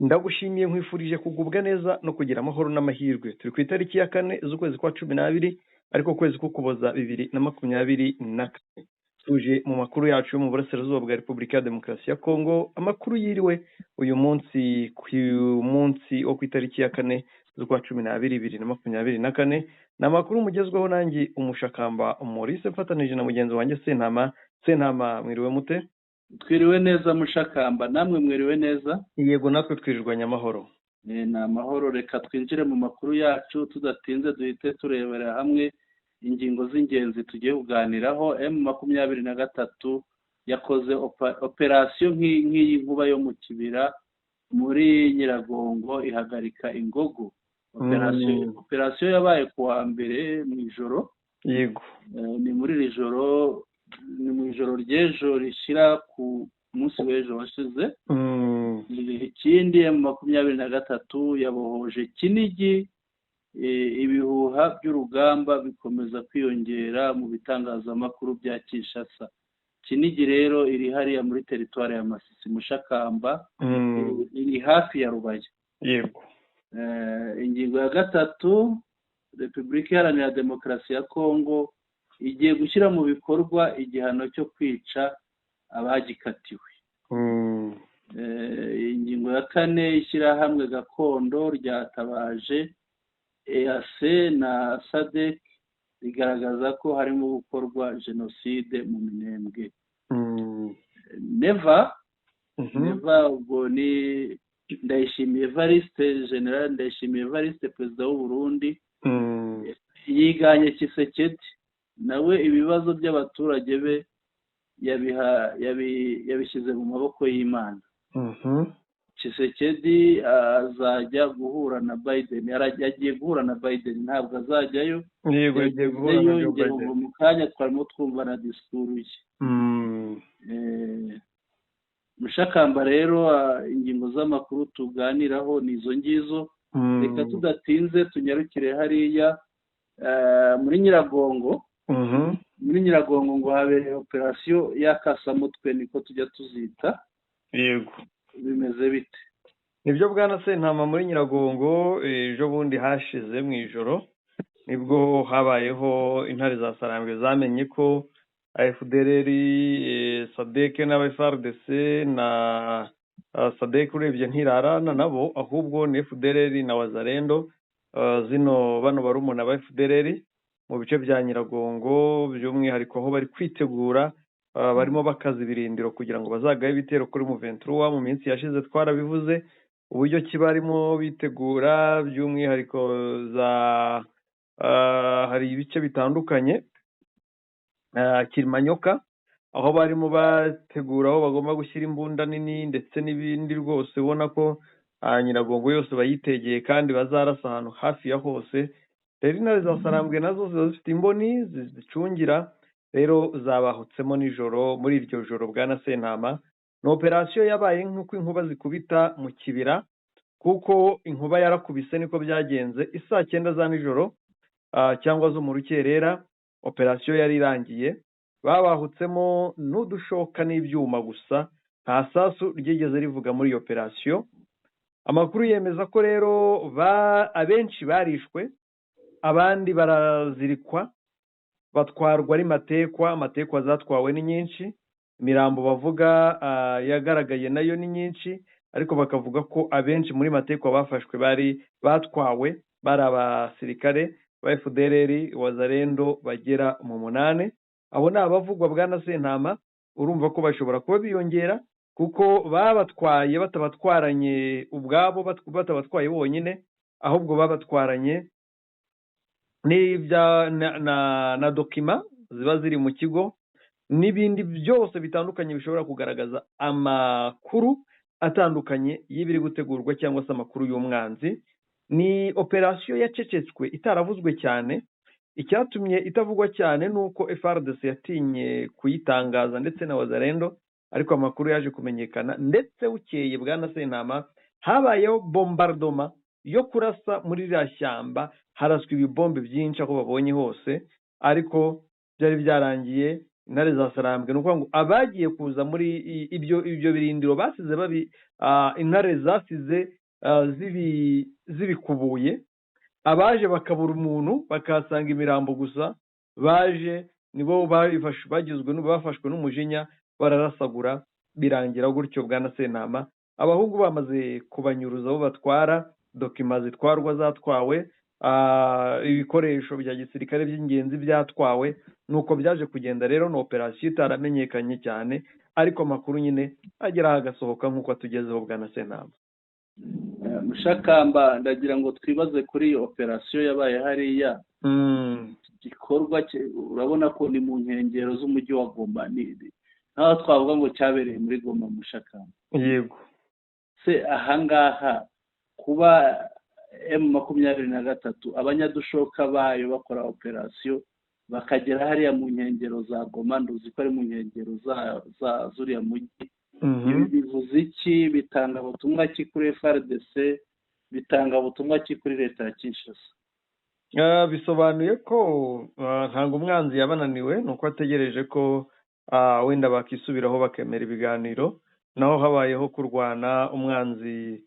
Ndagushimiye, nkwifurije kugubwa neza no kugira amahoro n'amahirwe. Turi ku itariki ya 4 z'ukwezi kwa 12, ariko ukwezi k'Ukuboza 2024. Tuje mu makuru yacu yo mu burasirazuba bwa Repubulika ya Demokarasi ya Kongo, amakuru yiriwe uyu munsi ku munsi wo ku itariki ya 4 z'ukwa 12 2024. Ni amakuru mugezweho nanjye Umushakamba Maurice, mfatanije na mugenzi wanjye Sentama. Sentama, mwiriwe mute? Twiriwe neza Mushakamba, namwe mwiriwe neza? Yego, natwe twirirwanya amahoro. Ni amahoro. Reka twinjire mu makuru yacu tudatinze, duhite turebera hamwe ingingo z'ingenzi tugiye kuganiraho. M23 yakoze operasiyo nk'iyi nkuba yo mu kibira muri Nyiragongo, ihagarika ingogo. Operasiyo yabaye ku wa mbere mu ijoro. Ni muri iri joro, ni mu ijoro ry'ejo rishyira ku munsi w'ejo washize. Ikindi, M23 yabohoje Kinigi. Ibihuha by'urugamba bikomeza kwiyongera mu bitangazamakuru bya Kinshasa. Kinigi rero iri hariya muri teritwari ya Masisi, Mushakamba, iri hafi ya Rubaya. Ingingo ya gatatu, Repubulika Iharanira Demokarasi ya Kongo igiye gushyira mu bikorwa igihano cyo kwica abagikatiwe. Ingingo ya kane, ishyirahamwe gakondo ryatabaje EAC na SADC, rigaragaza ko harimo gukorwa jenoside mu Minembwe. Neva, Neva ubwo ni Ndayishimiye Evariste, General Ndayishimiye Evariste, perezida w'u Burundi, yiganye Tshisekedi, nawe ibibazo by'abaturage be yabishyize mu maboko y'Imana. Tshisekedi azajya guhura na Biden, yagiye guhura na Biden, ntabwo azajyayo. Yego, yagiye guhura na Joe Biden. Mu kanya twarimo twumva na disikuru ye. Mushakamba rero, ingingo z'amakuru tuganiraho ni izo ngizo. Reka tudatinze tunyarukire hariya muri Nyiragongo. Muri Nyiragongo ngo habereye operasiyo y'akasamutwe, niko tujya tuzita. Bimeze bite? Nibyo bwana Sentama, muri Nyiragongo ejo bundi hashize mu ijoro nibwo habayeho intare za Sarambwe zamenye ko FDLR, SADC n'aba FARDC na SADC urebye ntirarana nabo, ahubwo ni FDLR na Wazalendo, zino bano barumuna ba FDLR mu bice bya Nyiragongo, by'umwihariko aho bari kwitegura, barimo bakaza ibirindiro kugira ngo bazagabe ibitero kuri M23. Mu minsi yashize twarabivuze uburyo ki barimo bitegura, by'umwihariko za hari ibice bitandukanye, Kirimanyoka, aho barimo bategura aho bagomba gushyira imbunda nini ndetse n'ibindi. Rwose ubona ko Nyiragongo yose bayitegeye kandi bazarasa ahantu hafi ya hose. Rero intare za Sarambwe nazo ziba zifite imboni zicungira, rero zabahutsemo nijoro, muri iryo joro bwana Sentama. Ni operasiyo yabaye nk'uko inkuba zikubita mu kibira, kuko inkuba yarakubise, niko byagenze. Isaa 9 za nijoro cyangwa zo mu rukerera operasiyo yari irangiye. Babahutsemo n'udushoka n'ibyuma gusa, nta sasu ryigeze rivuga muri iyo operasiyo. Amakuru yemeza ko rero abenshi barishwe, abandi barazirikwa, batwarwa ari matekwa. Amatekwa zatwawe ni nyinshi, imirambo bavuga yagaragaye nayo ni nyinshi, ariko bakavuga ko abenshi muri matekwa bafashwe bari batwawe bari abasirikare ba FDLR, Wazalendo bagera mu 8. Abo ni abavugwa bwana Sentama. Urumva ko bashobora kuba biyongera, kuko babatwaye batabatwaranye ubwabo, batabatwaye bonyine, ahubwo babatwaranye n'ibya na documents ziba ziri mu kigo n'ibindi byose bitandukanye bishobora kugaragaza amakuru atandukanye y'ibiri gutegurwa cyangwa se amakuru y'umwanzi. Ni operasiyo yacecetswe, itaravuzwe cyane. Icyatumye itavugwa cyane ni uko FARDC yatinye kuyitangaza ndetse na Wazalendo, ariko amakuru yaje kumenyekana. Ndetse bukeye bwana Sentama habayeho bombardement yo kurasa muri ririya shyamba, haraswa ibibombe byinshi aho babonye hose, ariko byari byarangiye. Intare za Sarambwe, ni ukuvuga ngo abagiye kuza muri ibyo birindiro basize babi intare zasize zibikubuye, abaje bakabura umuntu bakahasanga imirambo gusa, baje nibo bafashwe n'umujinya bararasagura, birangira gutyo. Bwana Sentama, abahungu bamaze kubanyuruza abo batwara, dokima zitwarwa zatwawe, ibikoresho bya gisirikare by'ingenzi byatwawe, nuko byaje kugenda. Rero ni operasiyo itaramenyekanye cyane, ariko amakuru nyine agera agasohoka nk'uko atugezeho, bwana Sentama. Mushakamba, ndagira ngo twibaze kuri iyo operasiyo yabaye hariya. Igikorwa urabona ko ni mu nkengero z'umujyi wa Goma, nkaho twavuga ngo cyabereye muri Goma, Mushakamba. Yego. Se ahangaha kuba M23 abanyadushoka bayo bakora operasiyo bakagera hariya mu nkengero za Goma, nduzi ko ari mu nkengero za zuriya mujyi, ibi bivuze iki? Bitanga ubutumwa ki kuri FARDC? Bitanga ubutumwa ki kuri leta ya Kinshasa? Bisobanuye ko ntabwo umwanzi yabananiwe, ni uko ategereje ko wenda bakisubiraho bakemera ibiganiro. Naho habayeho kurwana, umwanzi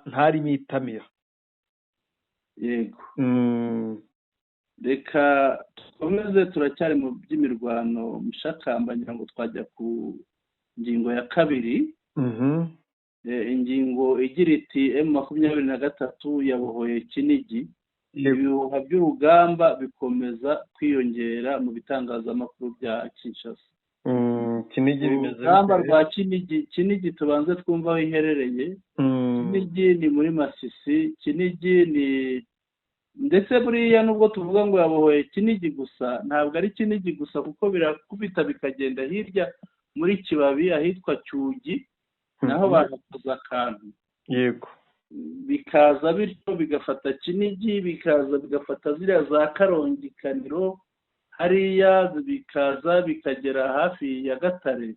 ntarimo itamira. Yego. Reka dukomeze, turacyari mu by'imirwano, Mushakamba. Ngira ngo twajya ku ngingo ya kabiri, ingingo igira iti M23 yabohoye Kinigi, ibihuha by'urugamba bikomeza kwiyongera mu bitangazamakuru bya Kinshasa. Kinigi bimeze Urugamba rwa Kinigi. Kinigi tubanze twumva aho iherereye. Kinigi ni muri Masisi. Kinigi ni ndetse buriya nubwo tuvuga ngo yabohoye Kinigi gusa, ntabwo ari Kinigi gusa, kuko birakubita bikagenda hirya muri Kibabi ahitwa Cyugi, naho bahakoze akantu. Yego. Bikaza bityo bigafata Kinigi, bikaza bigafata ziriya za Karongi, Kaniro hariya, bikaza bikagera hafi ya Gatare.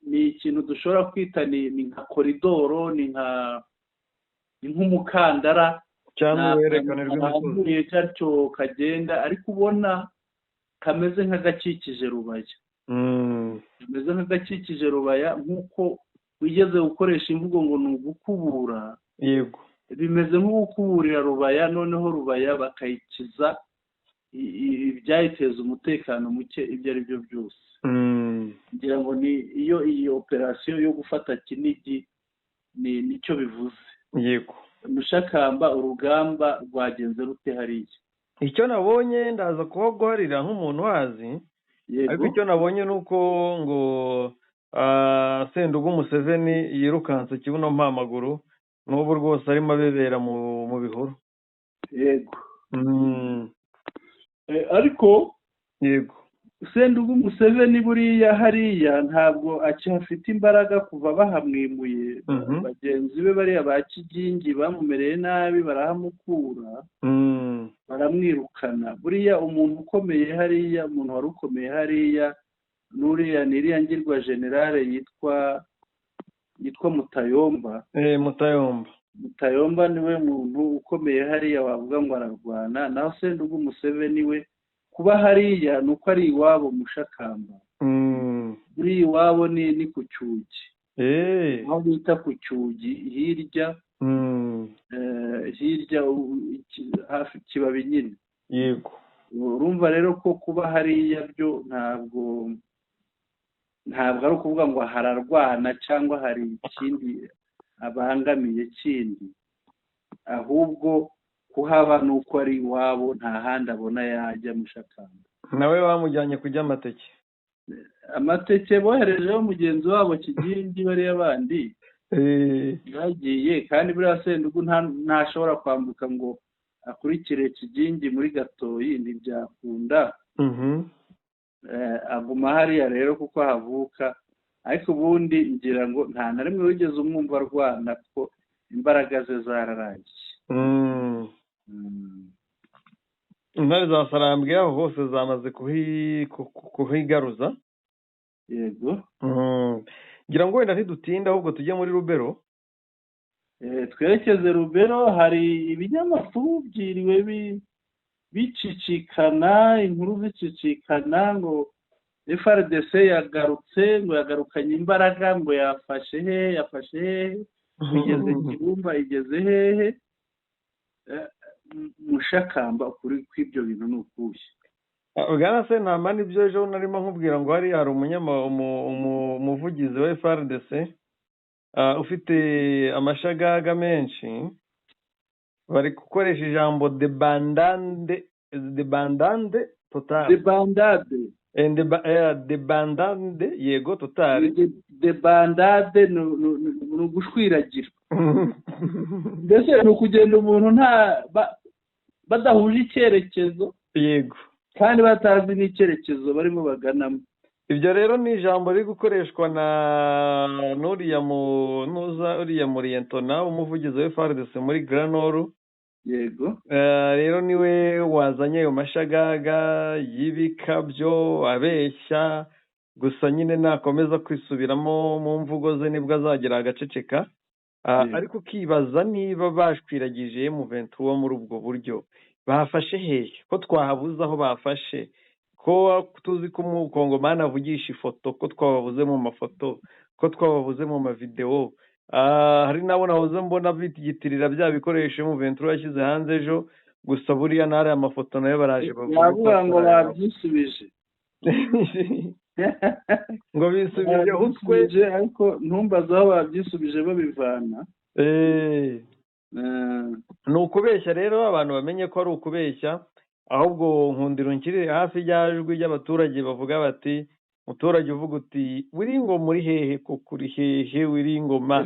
Ni ikintu dushobora kwita ni nka koridoro, ni nka ni nk'umukandara cyangwa uruhererekane rw'imisozi gatyo kagenda, ariko ubona kameze nk'agakikije Rubaya, kameze nk'agakikije Rubaya, nk'uko wigeze gukoresha imvugo ngo ni ugukubura. Yego. Bimeze nko gukuburira Rubaya, noneho Rubaya bakayikiza ibyayiteza umutekano muke ibyo ari byo byose. Ngira ngo ni iyo iyi operasiyo yo gufata Kinigi ni nicyo bivuze. Yego. Mushakamba, urugamba rwagenze rute hariya? Icyo nabonye, ndaza kuba guharira nk'umuntu wazi, ariko icyo nabonye ni uko ngo Sendugu Museveni yirukanse kibuno mpamaguru, n'ubu rwose arimo abebera mu bihuru. Yego. Ariko yego, Sendugu Museveni buriya hariya ntabwo akihafite imbaraga kuva bahamwimuye. Bagenzi be bariya ba Kigingi bamumereye nabi, barahamukura, baramwirukana. Buriya umuntu ukomeye hariya, umuntu wari ukomeye hariya n'uriya, ni iriya ngirwa generale yitwa Mutayomba. Mutayomba. Mutayomba niwe muntu ukomeye hariya wavuga ngo ararwana. Naho Sendugu Museveni we kuba hariya ni uko ari iwabo, Mushakamba. Buri iwabo ni ku Cyugi, aho bita ku Cyugi hirya, hirya hafi Kibabi nyine. Yego. Urumva rero ko kuba hariya byo ntabwo ari ukuvuga ngo hararwana cyangwa hari ikindi abangamiye kindi, ahubwo kuhaba ni uko ari iwabo, nta handi abona yajya, Mushakamba. Nawe bamujyanye kurya amateke. Amateke boherejeho mugenzi wabo Kigingi, bariya bandi bagiye. Kandi buriya Sendugu ntashobora kwambuka ngo akurikire Kigingi muri Gatoyi, ntibyakunda. Aguma hariya rero kuko havuka, ariko ubundi ngira ngo nta na rimwe wigeze umwumva arwana, kuko imbaraga ze zararangiye. Intare za Sarambwe aho hose zamaze kuhigaruza. Yego. Ngira ngo wenda ntidutinda, ahubwo tujye muri Rubero. Twerekeze Rubero. Hari ibinyamakuru byiriwe Bicicikana, inkuru zicicikana ngo FARDC yagarutse, ngo yagarukanye imbaraga, ngo yafashe hehe, yafashe hehe, igeze Kibumba, igeze hehe. Mushakamba, ukuri kw'ibyo bintu ni ukuhe? Bwana Sentama, nibyo, ejo narimo nkubwira ngo hari umuvugizi wa FARDC ufite amashagaga menshi, bari gukoresha ijambo débandade, débandade totale. Débandade. Débandade, yego, totale. Débandade ni ugushwiragira, mbese ni ukugenda umuntu nta badahuje icyerekezo, kandi batazi n'icyerekezo barimo baganamo. Ibyo rero ni ijambo riri gukoreshwa na n'uriya mu nuza, uriya muriyentona umuvugizi wa FARDC muri Grand Nord. Rero niwe wazanye ayo mashagaga y'ibikabyo, abeshya gusa nyine. Nakomeza kwisubiramo mu mvugo ze nibwo azagera agaceceka. Ariko ukibaza niba bashwiragije M23 muri ubwo buryo, bafashe hehe, ko twahabuze aho bafashe, ko tuzi ko umukongomani avugisha ifoto, ko twababuze mu mafoto, ko twababuze mu mavidewo. Hari n'abo nahoze mbona biyitirira bya bikoresho M23 yashyize hanze ejo. Gusa buriya n'ariya amafoto nayo baraje bavuga ko Bavuga ngo atari ayabo. Babyisubije. Ngo bisubije utwe. Babyisubije, ariko ntumbaze aho babyisubije babivana. Ni ukubeshya rero, abantu bamenye ko ari ukubeshya. Ahubwo nkundira unkirire hafi ryajwi ry'abaturage bavuga bati, muturage uvuga uti: "Wiri ngoma uri hehe? Koko uri hehe, wiri ngoma?"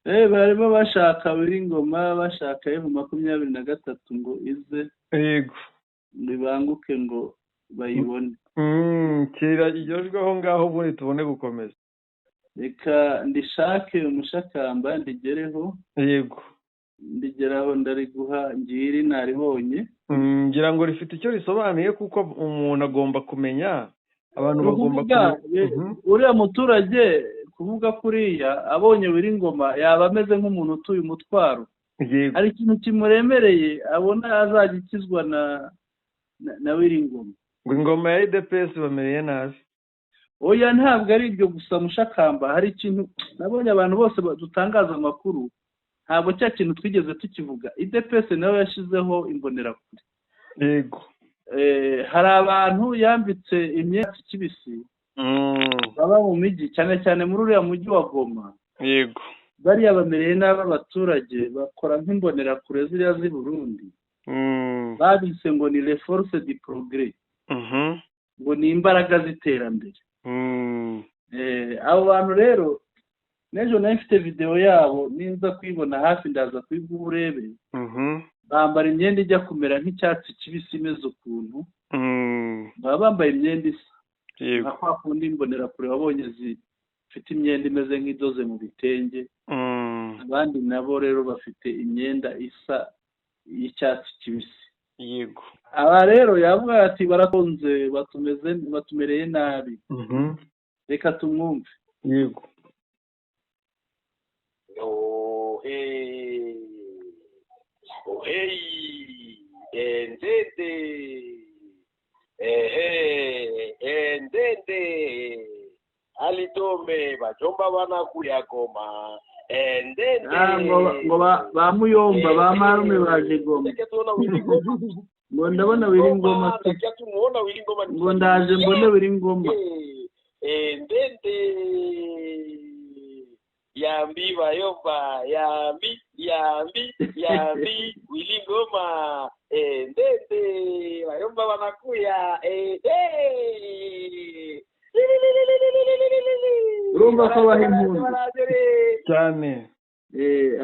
Barimo bashaka Ngoma, bashaka M23 ngo ize, ngo ibanguke, ngo bayibone. Kira iryo jwi aho ngaho, ubundi tubone gukomeza. Reka ndishake, umushakamba, ndigereho. Ndigeraho ndariguha, ngiri naribonye. Ngira ngo rifite icyo risobanuye, kuko umuntu agomba kumenya, abantu Ni bagomba ukuvuga, kumenya. Uriya muturage kuvuga kuriya abonye Ngoma yaba ameze nk'umuntu utuye umutwaro. Hari ikintu kimuremereye abona azajya ikizwa na Wiringoma. Ngo ingoma ya UDPS bamereye nabi. Oya, ntabwo ari ibyo gusa, mushakamba. Hari ikintu nabonye, abantu bose dutangaza amakuru ntabwo cya kintu twigeze tukivuga. UDPS nawe yashyizeho imbonerakure. Hari abantu yambitse imyenda kibisi baba mu mijyi, cyane cyane muri uriya mujyi wa Goma. Bariya bamereye nabi abaturage, bakora nk'imbonerakure ziriya z'i Burundi. Babise ngo ni les forces du progrès, ngo ni imbaraga z'iterambere. Abo bantu rero, n'ejo nari mfite videwo yabo, ninza kuyibona hafi ndaza kuyiguha urebe. Bambara imyenda ijya kumera nk'icyatsi kibisi imeze ukuntu. Baba bambaye imyenda isa nka kwa kundi imbonerakure wabonye zifite imyenda imeze nk'idoze mu bitenge. Abandi nabo rero bafite imyenda isa y'icyatsi kibisi. Aba rero yavuga ati: "Barakunze batumeze, batumereye nabi." Reka tumwumve. Yego. Ohe, ohei, endende, ehe, endende, alitome, bajomba banakuya Goma, endende. Ah, ngo ba muyomba, ba marume baje Goma. Ndakia tuona Willy Ngoma. Ngo ndabona Willy Ngoma tu. Ndakia tumuona Willy Ngoma. Ngo ndaje mbone Willy Ngoma. Endende. Yambi bayomba, yambi, yambi, yambi, Willy Ngoma. Endende, bayomba banakuya. Eh. Urumva ko baha impundu. Cyane.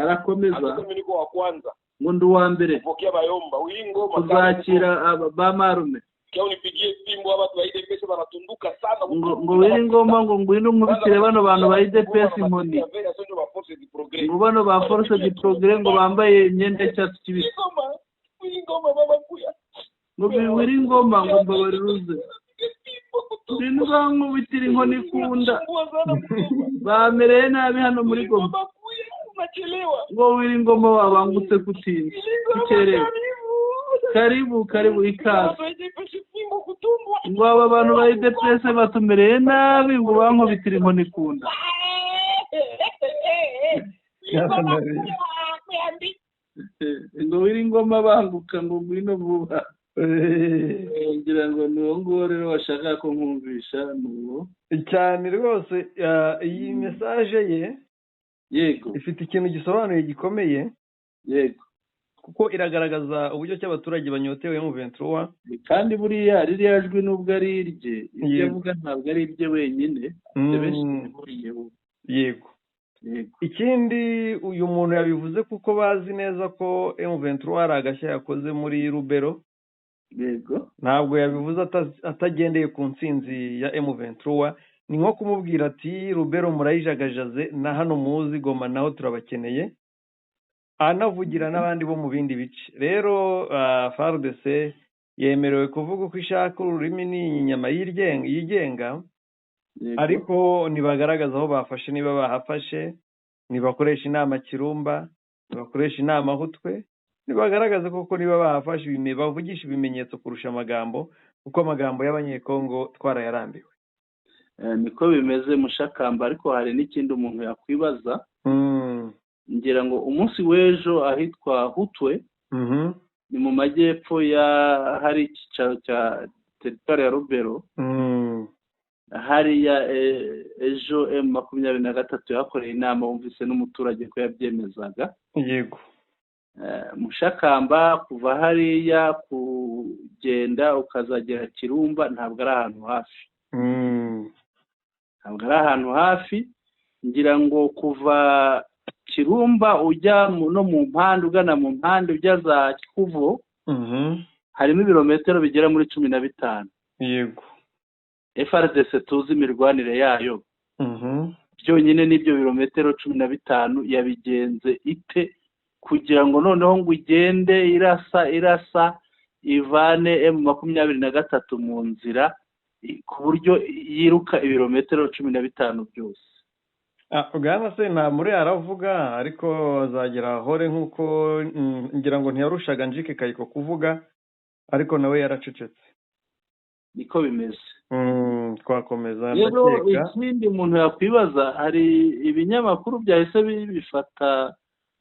Arakomeza. Anasema niko wa kwanza Ngo ndi uwa mbere kupokea bayomba Willy Ngoma. kuzakira ba marume. Kia unipigie fimbo, hapa tu UDPS wanatunduka sana. Ngo Willy Ngoma, ngo ngwino nkubitire bano bantu ba UDPS inkoni, ngo bano ba force du progrès, ngo bambaye imyenda y'icyatsi kibisi. Willy Ngoma baba kuya. Ngo Willy Ngoma, ngo mbabarira uze, ngwino uzankubitira inkoni ikunda, bamereye nabi hano muri Goma. Unachelewa. Ngo Willy Ngoma wabangutse gutinda ukerewe. Karibu, karibu, ikaze. Ngo aba bantu ba UDPS batumereye nabi, ngo bankubitire inkoni ku nda. Ngo Willy Ngoma banguka, ngo ngwino vuba. Ngira ngo ni uwo nguwo rero washaka ko nkumvisha, ni uwo. Cyane rwose. Iyi message ye Yego. ifite ikintu gisobanuye gikomeye. Yego. Kuko iragaragaza uburyo ki abaturage banyotewe mu 23. Kandi buriya ririya jwi nubwo ari irye, ibyo Yego. avuga ntabwo ari irye wenyine, afite benshi bihuriyeho. Yego. Yego. Ikindi uyu muntu yabivuze kuko bazi neza ko M23 hari agashya yakoze muri Rubero. Yego. Ntabwo yabivuze atagendeye ku ntsinzi ya M23. Ni nko kumubwira ati Rubero murayijagajaze, na hano muzi Goma naho turabakeneye, anavugira n'abandi bo mu bindi bice. Rero FARDC yemerewe kuvuga uko ishaka, ururimi ni inyama yigenga. Yego. Ariko ntibagaragaza aho bafashe, niba bahafashe, ntibakoresha inama Kirumba, ntibakoresha inama Hutwe, ntibagaragaza koko niba bahafashe, bavugisha ibimenyetso kurusha amagambo, kuko amagambo y'Abanyekongo twarayarambiwe. Niko bimeze Mushakamba, ariko hari n'ikindi umuntu yakwibaza. Ngira ngo umunsi w'ejo ahitwa Hutwe, ni mu majyepfo ya hari icyicaro cya teritwari ya Rubero. Hariya ejo M23 yakoreye inama, wumvise n'umuturage ko yabyemezaga. Yego. Mushakamba, kuva hariya kugenda ukazagera Kirumba ntabwo ari ahantu hafi. Ntabwo ari ahantu hafi. Ngira ngo kuva Kirumba ujya no mu mpande, ugana mu mpande ujya za Kikuvo, harimo ibirometero bigera muri 15. Yego. FARDC tuzi imirwanire yayo. Byonyine n'ibyo birometero 15 yabigenze ite kugira ngo noneho ngo igende irasa irasa ivane M23 mu nzira, ku buryo yiruka ibirometero 15 byose? Bwana se nta muri aravuga, ariko azagera ahore nk'uko ngira ngo ntiyarushaga Njike Kayiko kuvuga, ariko nawe yaracecetse. Niko bimeze. Twakomeza. Rero ikindi umuntu yakwibaza, hari ibinyamakuru byahise bibifata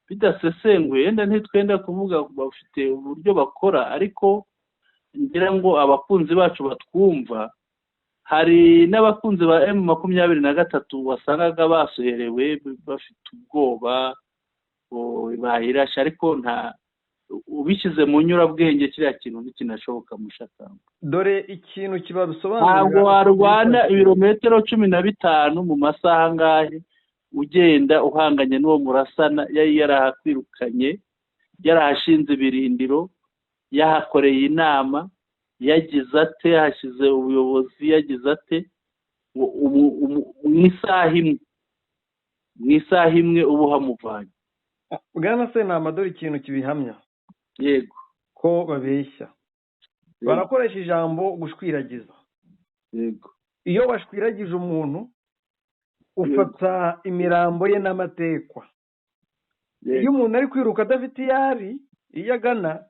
bidasesenguye, yenda ntitwenda kuvuga bafite uburyo bakora, ariko ngira ngo abakunzi bacu batwumva, hari n'abakunzi ba M23 wasangaga basuherewe bafite ubwoba bahirashe, ariko nta ubishyize mu nyurabwenge kiriya kintu ntikinashoboka Mushakamba. Dore ikintu kibabisobanurira, ntabwo warwana ibirometero 15 mu masaha angahe ugenda uhanganye n'uwo murasana yari yarahakwirukanye, yarahashinze ibirindiro, yahakoreye inama, yagize ate, yahashyize ubuyobozi, yagize ate, mu isaha imwe, mu isaha imwe uba uhamuvanye. Bwana se nta madore ikintu kibihamya. Yego. Ko babeshya. Barakoresha ijambo gushwiragiza. Yego. Iyo bashwiragije umuntu ufata imirambo ye n'amatekwa. Iyo umuntu ari kwiruka adafite iyo ari, iyo agana,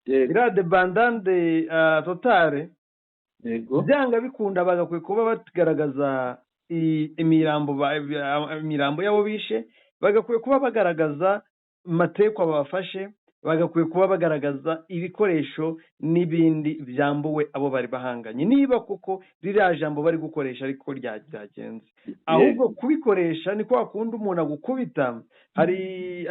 irade bandande totale. Yego. Byanga bikunda bagakwiye kuba bagaragaza imirambo yabo bishe, bagakwiye kuba bagaragaza matekwa babafashe, bagakwiye kuba bagaragaza ibikoresho n'ibindi byambuwe abo bari bahanganye, niba kuko ririya jambo bari gukoresha ariko ryagenze. Ahubwo kubikoresha ni kwa kundi umuntu agukubita. Hari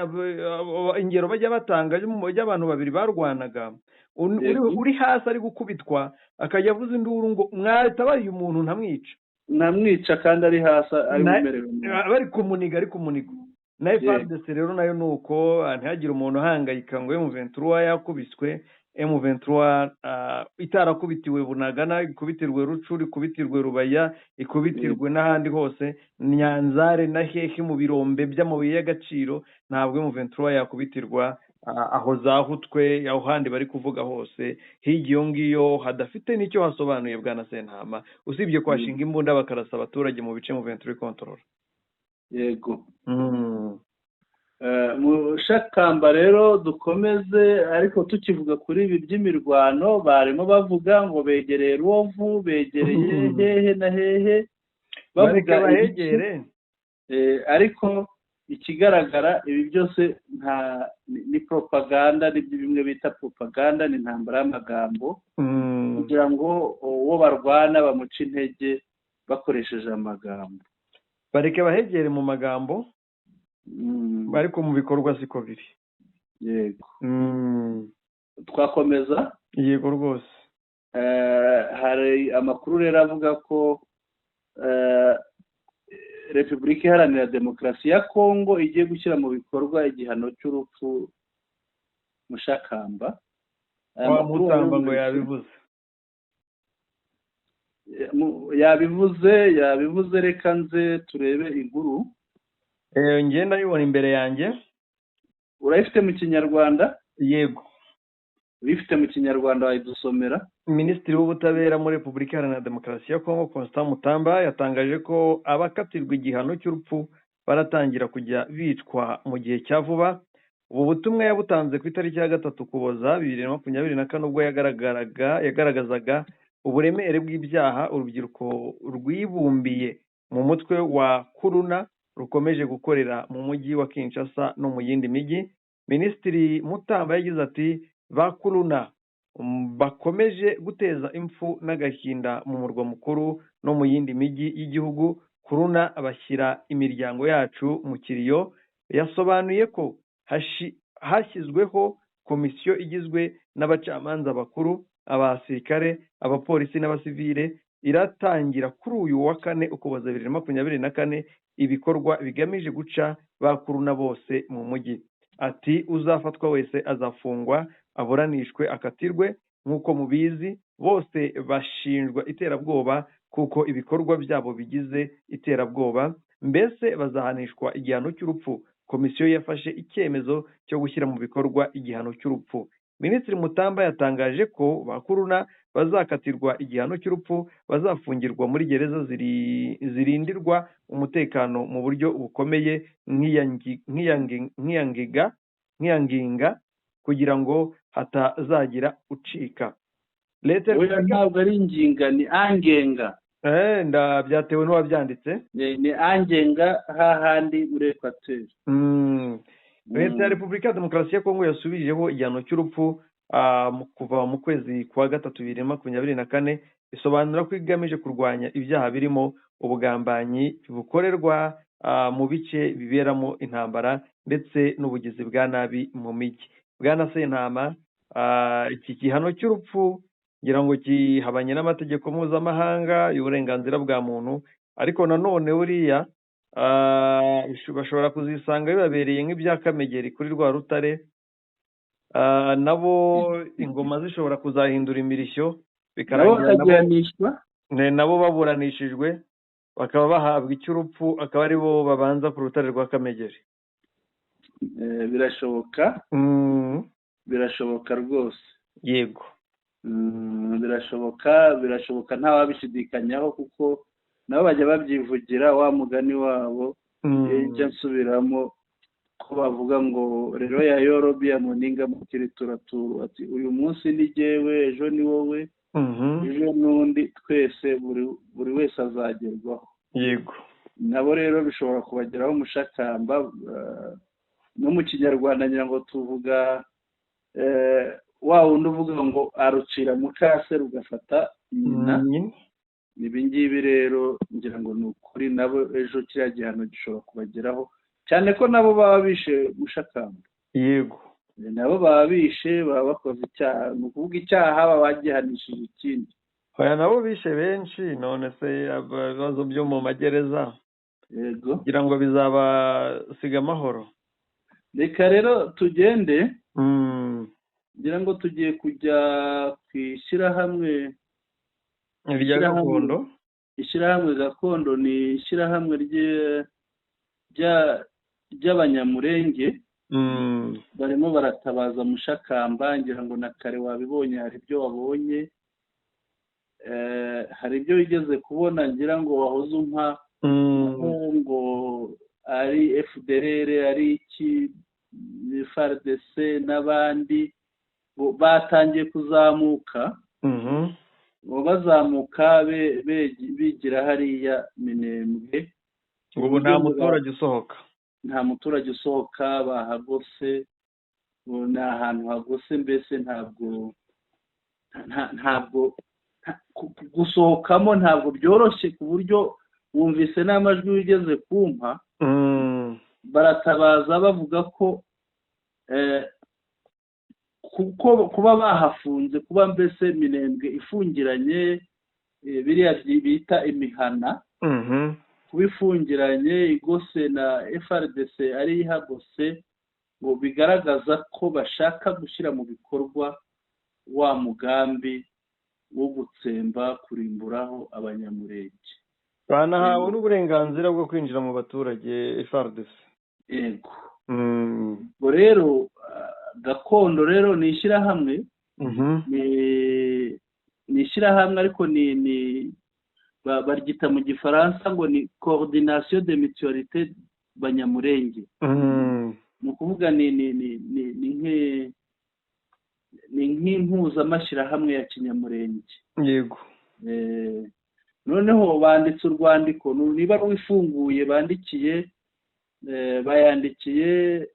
ingero bajya batanga y'abantu babiri barwanaga, uri hasi ari gukubitwa akajya avuza induru ngo mwatabaye umuntu ntamwica, ntamwica kandi ari hasi ari mumerewe bari kumuniga, ari kumuniga. Na FARDC rero nayo nuko ntihagire umuntu uhangayika ngo M23 yakubiswe. M23 itarakubitiwe Bunagana, ikubitirwe Rucuri, ikubitirwe Rubaya, ikubitirwe n'ahandi hose, Nyanzare na hehe mu birombe by'amabuye y'agaciro, ntabwo M23 yakubitirwa aho zahutwe, aho handi bari kuvuga hose hirya iyo ngiyo hadafite n'icyo hasobanuye. Bwana Sentama, usibye kwashinga imbunda bakarasa abaturage mu bice M23 control. Yego. Mushakamba rero dukomeze, ariko tukivuga kuri ibi by'imirwano, barimo bavuga ngo begereye Rubavu, begereye hehe na hehe, bareka bavuga bahegere. Ariko ikigaragara ibi byose nta ni propaganda, nibyo bimwe bita propaganda, ni intambara y'amagambo kugira ngo uwo barwana bamuce intege bakoresheje amagambo. Bareke bahegere mu magambo, ariko mu bikorwa siko biri. Yego. Twakomeza? Yego rwose. Hari amakuru rero avuga ko Repubulika Iharanira Demokarasi ya Kongo igiye gushyira mu bikorwa igihano cy'urupfu, Mushakamba. Aya Wa makuru Mutamba ngo wayumvise? Yabivuze. Yabivuze, yabivuze. Reka nze turebe inkuru. Njye ndayibona imbere yanjye. Urayifite mu Kinyarwanda? Yego. Uyifite mu Kinyarwanda wayidusomera? Minisitiri w'Ubutabera muri Repubulika Iharanira Demokarasi ya Kongo, Constant Mutamba, yatangaje ko abakatirwa igihano cy'urupfu baratangira kujya bicwa mu gihe cya vuba. Ubu butumwa yabutanze ku itariki ya 3 Ukuboza 2024, ubwo yagaragazaga uburemere bw'ibyaha urubyiruko rwibumbiye mu mutwe wa Kuruna rukomeje gukorera mu mujyi wa Kinshasa no mu yindi mijyi. Minisitiri Mutamba yagize ati: "Ba Kuruna bakomeje guteza impfu n'agahinda mu murwa mukuru no mu yindi mijyi y'igihugu. Kuruna bashyira imiryango yacu mu kiriyo." Yasobanuye ko hashyizweho komisiyo igizwe n'abacamanza bakuru, abasirikare, abapolisi n'abasivile, iratangira kuri uyu wa 4 Ukuboza 2024 ibikorwa bigamije guca ba Kuruna bose mu mujyi. Ati: "Uzafatwa wese azafungwa, aburanishwe, akatirwe. Nk'uko mubizi, bose bashinjwa iterabwoba kuko ibikorwa byabo bigize iterabwoba, mbese bazahanishwa igihano cy'urupfu. Komisiyo yafashe icyemezo cyo gushyira mu bikorwa igihano cy'urupfu." Minisitiri Mutamba yatangaje ko ba Kuruna bazakatirwa igihano cy'urupfu bazafungirwa muri gereza zirindirwa umutekano mu buryo bukomeye nk'iya Nginga, kugira ngo hatazagira ucika. Leta ya Oya, Repubulika ntabwo ari Inginga, ni Angenga. Byatewe n'uwabyanditse. Ni Angenga hahandi muri Ekwateri. Leta ya Repubulika ya Demokarasi ya Kongo yasubijeho igihano cy'urupfu kuva mu kwezi kwa gatatu 2024, bisobanura ko igamije kurwanya ibyaha birimo ubugambanyi bukorerwa mu bice biberamo intambara ndetse n'ubugizi bwa nabi mu mijyi. Bwana Sentama, iki gihano cy'urupfu ngira ngo gihabanye n'amategeko mpuzamahanga y'uburenganzira bwa muntu, ariko nanone buriya bashobora kuzisanga bibabereye nk'ibya Kamegeri kuri rwa rutare, nabo ingoma zishobora kuzahindura imirishyo, nabo bikarangira nabo bakagihanishwa. Nabo baburanishijwe bakaba bahabwa icy'urupfu, akaba ari bo babanza ku rutare rwa Kamegeri. Birashoboka. Birashoboka rwose. Yego. Birashoboka, birashoboka, ntawabishidikanyaho kuko nabo bajya babyivugira wa mugani wabo. Njya nsubiramo ko bavuga ngo rero ya yorobi ya muninga mukirituraturu, ati uyu munsi ni jyewe, ejo ni wowe, ejo n'undi, twese buri wese azagerwaho. Nabo rero bishobora kubageraho, Mushakamba. No mu Kinyarwanda ngira ngo tuvuga wa wundi uvuga ngo arucira mukase rugafata nyina. Nyina. Ibi ngibi rero ngira ngo ni ukuri, nabo ejo kiriya gihano gishobora kubageraho, cyane ko nabo baba bishe, Mushakamba. Nabo baba bishe, baba bakoze icyaha, ni ukuvuga icyaha baba bagihanishije ikindi. Oya, nabo bishe benshi. None se ibibazo byo mu magereza kugira ngo bizabasiga amahoro? Reka rero tugende. Ngira ngo tugiye kujya ku ishyirahamwe Irya gakondo. Ishyirahamwe gakondo ni ishyirahamwe ry'Abanyamurenge. Barimo baratabaza, Mushakamba. Ngira ngo na kare wabibonye, hari ibyo wabonye, hari ibyo wigeze kubona, ngira ngo wahoze umpa ngo Ari FDLR, ari iki, FARDC n'abandi bo batangiye kuzamuka, ngo bazamuka bigira hariya Minembwe. Ngo ubu nta muturage usohoka. Nta muturage usohoka, bahagose. Ngo ni ahantu hagose mbese, ntabwo gusohokamo ntabwo byoroshye, ku buryo wumvise n'amajwi wigeze kumpa, baratabaza bavuga ko kuko kuba bahafunze, kuba mbese Minembwe ifungiranye, biriya bita imihana, kuba ifungiranye igose na FARDC ari ihagose, ngo bigaragaza ko bashaka gushyira mu bikorwa wa mugambi wo gutsemba, kurimburaho Abanyamurenge. Banahawe n'uburenganzira bwo kwinjira mu baturage, FARDC. Yego. Ubwo rero Gakondo rero ni ishyirahamwe, ni ishyirahamwe, ariko ni baryita mu Gifaransa ngo ni Coordination de Mutualité Banyamurenge. Ni ukuvuga ni nk'impuzamashyirahamwe ya kinyamurenge. Noneho banditse urwandiko, niba rwifunguye, bandikiye, bayandikiye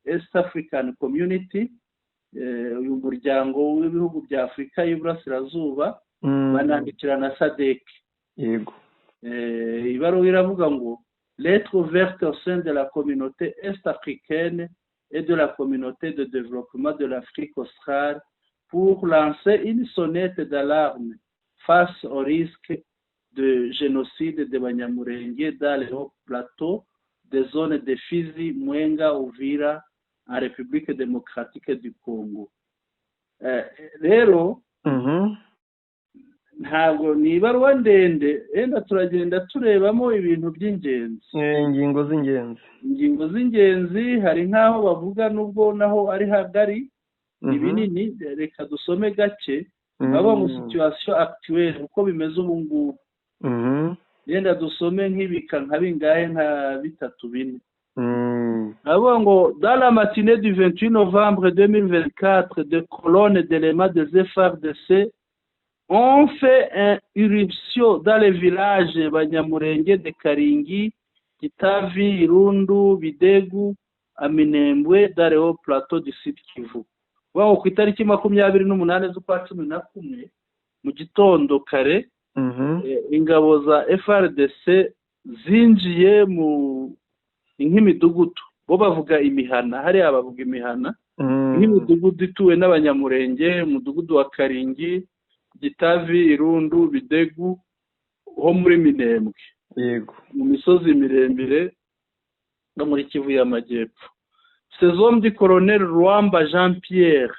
East African Community, uyu muryango w'ibihugu bya Afurika y'Iburasirazuba, banandikira na SADC. Ibaruwa iravuga ngo: "Lettre ouverte au sein de la Communauté est africaine et de la Communauté de développement de l'Afrique australe pour lancer une sonnette d'alarme face au risque de génocide de Banyamurenge dans les hauts plateaux des zones de Fizi, Mwenga, Uvira en République démocratique du Congo." Rero ntabwo ni ibaruwa ndende, wenda turagenda turebamo ibintu by'ingenzi. Ingingo z'ingenzi. Ingingo z'ingenzi, hari nk'aho bavuga, nubwo naho ari hagari ni binini, reka dusome gake. Baba mu situation actuelle, uko bimeze ubu ngubu. Yenda dusome nk'ibika nka bingahe, nka bitatu, bine. Aravuga ngo: "Dans la matinée du 28 novembre 2024, des colonnes d'éléments des FARDC ont fait une irruption dans les villages Banyamurenge de Karingi, Kitavi, Irundu, Bidegu, à Minembwe, dans les hauts plateaux du Sud Kivu." Bavuga ngo ku itariki 28 z'ukwa 11 mu gitondo kare, ingabo za FARDC zinjiye mu nk'imidugudu, bo bavuga imihana, hariya bavuga imihana, nk'imidugudu ituwe n'Abanyamurenge, umudugudu wa Karingi, Gitavi, Irundu, Bidegu, ho muri Minembwe, mu misozi miremire no muri Kivu y'Amajyepfo. "Ces hommes du colonel Rwamba Jean Pierre,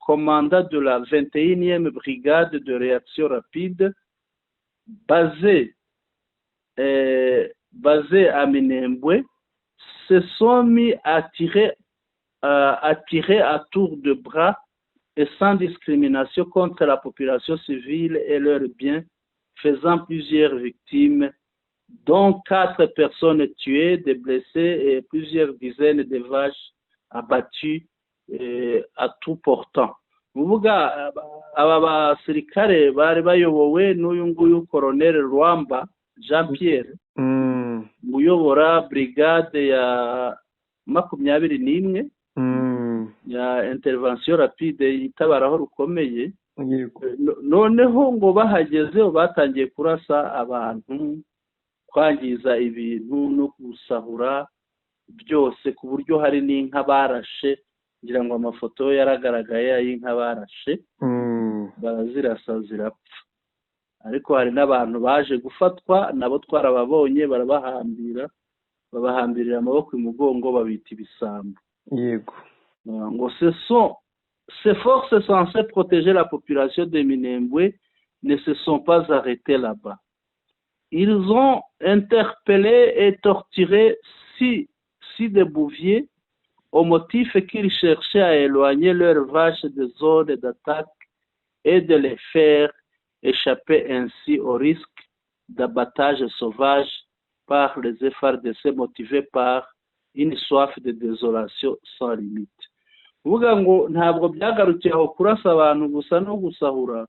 commandant de la 21e brigade de réaction rapide basée à Minembwe, se sont mis à tirer à tour de bras et sans discrimination contre la population civile et leurs biens, faisant plusieurs victimes, dont quatre personnes tuées, des blessés et plusieurs dizaines de vaches abattues à tout portant." Uvuga aba basirikare bari bayobowe n'uyu nguyu colonel Rwamba Jean Pierre, uyobora brigade ya 21 ya intervention rapide, itabaraho rukomeye. Noneho ngo bahageze batangiye kurasa abantu, kwangiza ibintu no gusahura byose, ku buryo hari n'inka barashe. Ngira ngo amafoto yaragaragaye y'inka barashe, barazirasa zirapfa. Ariko hari n'abantu baje gufatwa, nabo twarababonye, barabahambira, babahambirira amaboko imugongo, babita ibisambo. Ngo ce sont ces forces censées protéger la population de Minembwe ne se sont pas arrêtées là-bas. Ils ont interpellé et torturé six de bouviers au motif qu'ils cherchaient à éloigner leurs vaches des zones d'attaque et de les faire échapper ainsi au risque d'abattage sauvage. par les FARDC motivés par une soif de désolation sans limite. Kuvuga ngo ntabwo byagarukiye aho kurasa abantu gusa no gusahura,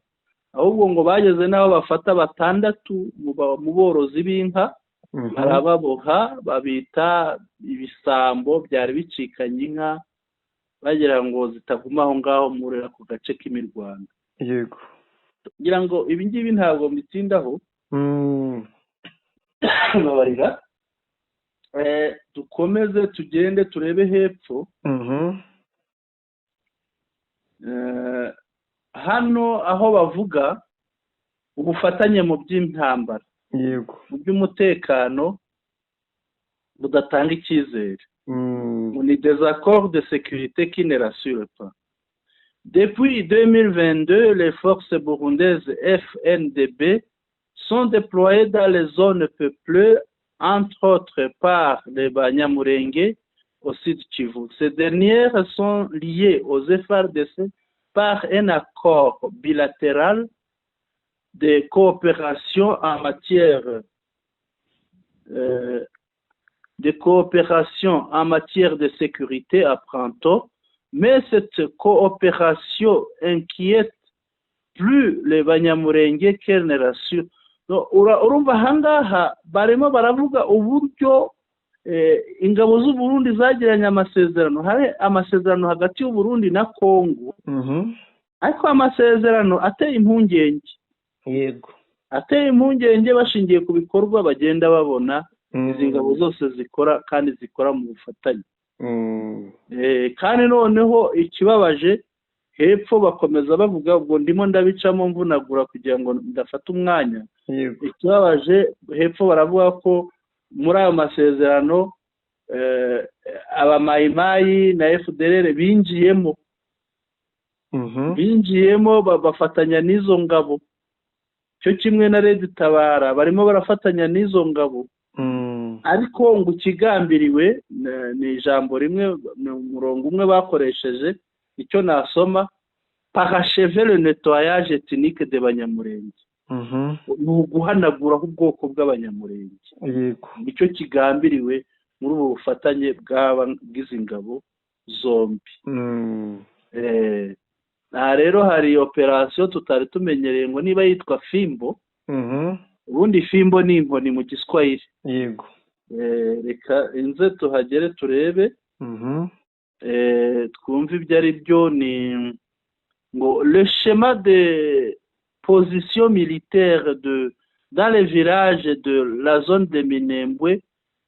ahubwo ngo bageze n'aho bafata batandatu mu borozi b'inka, barababoha, babita ibisambo byari bicikanye inka, bagira ngo zitaguma aho ngaho muri ako gace k'imirwano. Ngira ngo ibi ngibi ntabwo mbitindaho. Babarira, dukomeze tugende turebe hepfo. Hano aho bavuga ubufatanye mu by'intambara, mu by'umutekano budatanga icyizere. Ni des accords de sécurité qui ne rassurent pas. Depuis 2022, les forces burundaises FNDB sont déployées dans les zones peuplées, entre autres par les Banyamurenge au Sud Kivu. Ces dernières sont liées aux FARDC par un accord bilatéral de coopération en matière de sécurité à Printemps, mais cette coopération inquiète plus les Banyamurenge qu'elle ne rassure. No, urumva ahangaha barimo baravuga uburyo ingabo z'u Burundi zagiranye amasezerano, hari amasezerano hagati y'u Burundi na Congo, ariko amasezerano ateye impungenge, ateye impungenge bashingiye ku bikorwa bagenda babona izi ngabo zose zikora kandi zikora mu bufatanye. Kandi noneho ikibabaje, hepfo bakomeza bavuga, ubwo ndimo ndabicamo mvunagura kugira ngo ndafate umwanya. Ikibabaje, hepfo baravuga ko muri ayo masezerano abamayimayi na FDLR binjiyemo, binjiyemo bafatanya n'izo ngabo, cyo kimwe na RED Tabara barimo barafatanya n'izo ngabo. Ariko ngo ikigambiriwe ni ijambo rimwe, ni umurongo umwe bakoresheje, icyo nasoma: "Parachever le nettoyage ethnique de Banyamurenge." Ni uguhanaguraho ubwoko bw'Abanyamurenge. Nicyo kigambiriwe muri ubu bufatanye bw'izi ngabo zombi. Aha rero hari operasiyo tutari tumenyereye, ngo niba yitwa Fimbo. Ubundi fimbo ni inkoni mu Giswahili. Reka inze tuhagere turebe, twumve ibyo ari byo. Ni ngo le schéma de position militaire de dans les villages de la zone de Minembwe,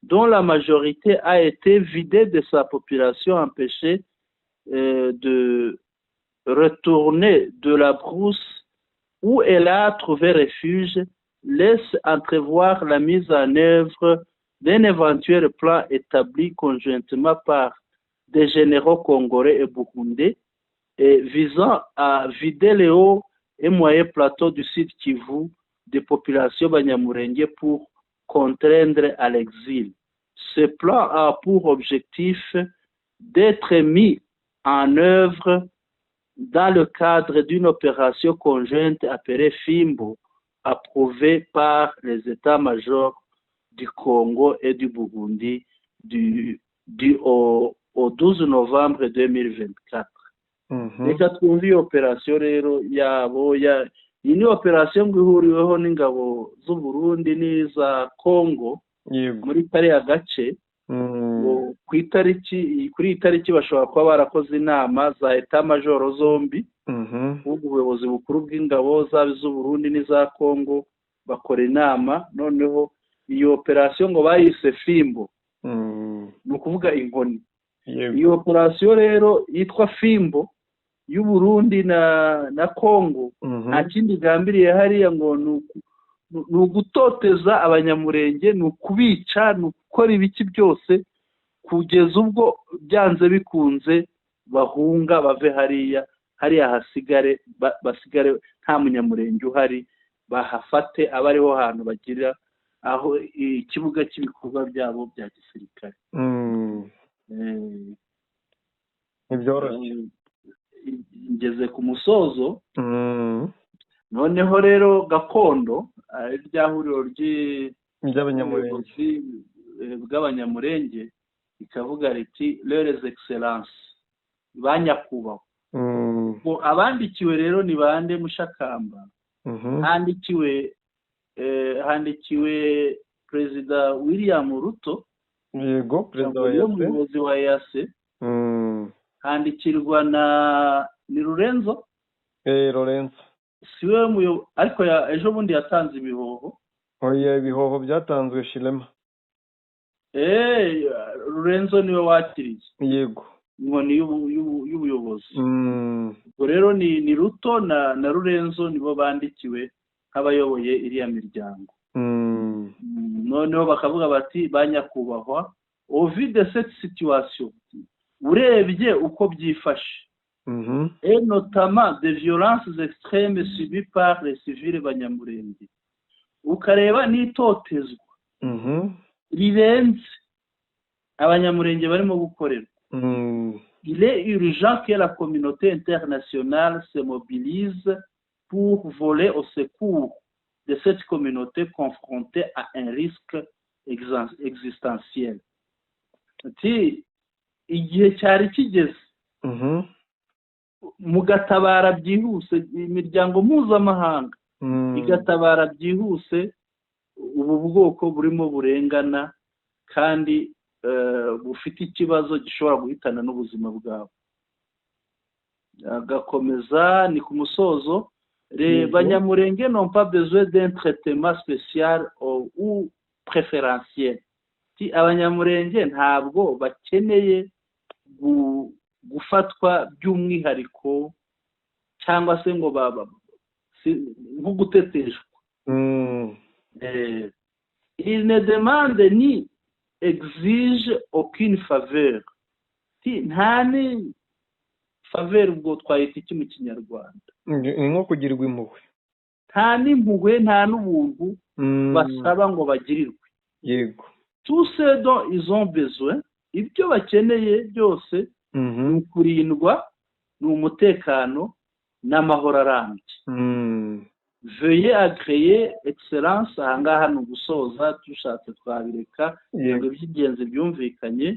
dont la majorité a été vidée de sa population, empêchée de retourner de la brousse où elle a trouvé refuge, laisse entrevoir la mise en œuvre d'un éventuel plan établi conjointement par des généraux congolais et burundais et visant à vider les hauts et moyens plateaux du Sud Kivu des populations banyamurenge pour contraindre à l'exil. Ce plan a pour objectif d'être mis en œuvre dans le cadre d'une opération conjointe appelée Fimbo, approuvée par les états-majors du Congo et du Burundi au 12 novembre 2024. Reka twumve iyo operasiyo rero yabo ya iyi ni operasiyo ngo ihuriweho n'ingabo z'u Burundi n'iza Congo muri kariya gace. Ngo ku itariki, kuri iyi tariki bashobora kuba barakoze inama za état-major zombi, ahubwo ubuyobozi bukuru bw'ingabo zaba iz'u Burundi n'iza Congo bakora inama. Noneho iyo operasiyo ngo bayise Fimbo, ni ukuvuga inkoni. Iyo operasiyo rero yitwa Fimbo y'u Burundi na Congo nta kindi igambiriye hariya, ngo ni ugutoteza Abanyamurenge, ni ukubica, ni ugukora ibiki byose kugeza ubwo byanze bikunze bahunga bave hariya, hariya hasigare basigare nta Munyamurenge uhari, bahafate abe ariho hantu bagira aho ikibuga cy'ibikorwa byabo bya gisirikare. Ntibyoroshye. Ngeze ku musozo. Noneho rero gakondo, rya huriro By'Abanyamurenge. Ubuyobozi bw'Abanyamurenge, ikavuga riti: "Leurs excellences", ba nyakubahwa. Ngo abandikiwe rero ni bande, Mushakamba? Handikiwe Perezida William Ruto. Yego, perezida wa niwe EAC. Muyobozi wa EAC. Handikirwa na ni Lorenzo. Lorenzo. Siwe ariko ejo bundi yatanze ibihoho. Oya, ibihoho byatanzwe Shilema. Lorenzo niwe wakiriye inkoni y'ubuyobozi. Ubwo rero ni Ruto na Lorenzo nibo bandikiwe nk'abayoboye iriya miryango. Noneho bakavuga bati: "Ba nyakubahwa, au vu de cette situation", urebye uko byifashe, "et notamment des violences extrêmes subies par les civils Banyamurenge", ukareba n'itotezwa rirenze Abanyamurenge barimo gukorerwa, "il est urgent que la communauté internationale se mobilise pour voler au secours de cette communauté confrontée à un risque existentiel." Ati igihe cyari kigeze mugatabara byihuse, imiryango mpuzamahanga igatabara byihuse ubu bwoko burimo burengana kandi bufite ikibazo gishobora guhitana n'ubuzima bwabo. Agakomeza, ni ku musozo: "Les Banyamurenge n'ont pas besoin d'un traitement spécial ou préférentiel." Ati Abanyamurenge ntabwo bakeneye gufatwa by'umwihariko cyangwa se ngo nko guteteshwa. "Il ne demande ni exige aucune faveur." Ati nta ni faveur, ubwo twayita iki mu Kinyarwanda? Ni nko kugirirwa impuhwe. Nta n'impuhwe, nta n'ubuntu basaba ngo bagirirwe. "Tout ce dont ils ont besoin", ibyo bakeneye byose, ni ukurindwa, ni umutekano n'amahoro arambye. "Veuillez agréer, excellence", ahangaha ni ugusoza, dushatse twabireka ngo iby'ingenzi byumvikanye.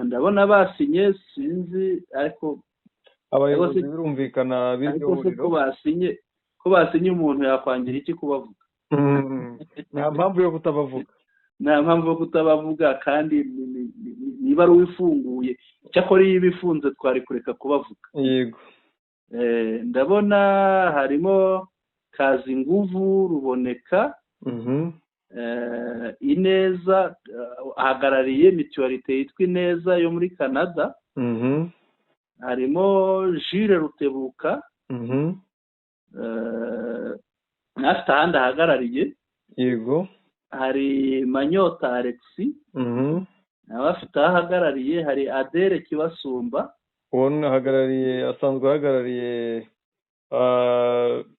Ndabona basinye, sinzi ariko. Abayobozi birumvikana b'iryo Ariko se huriro. ko basinye, umuntu yakwangira iki kubavuga? Nta mpamvu yo kutabavuga. Nta mpamvu yo kutabavuga, kandi niba ari uwifunguye, cyakora iyo iba ifunze twari kureka kubavuga. Ndabona harimo Kazinguvu Ruboneka, Ineza, ahagarariye mutualité yitwa Ineza yo muri Canada. Harimo Jules Rutebuka, afite ahandi ahagarariye. Hari Manyota Alexis, nawe afite aho ahagarariye. Hari Adele Kibasumba. Uwo ahagarariye, asanzwe ahagarariye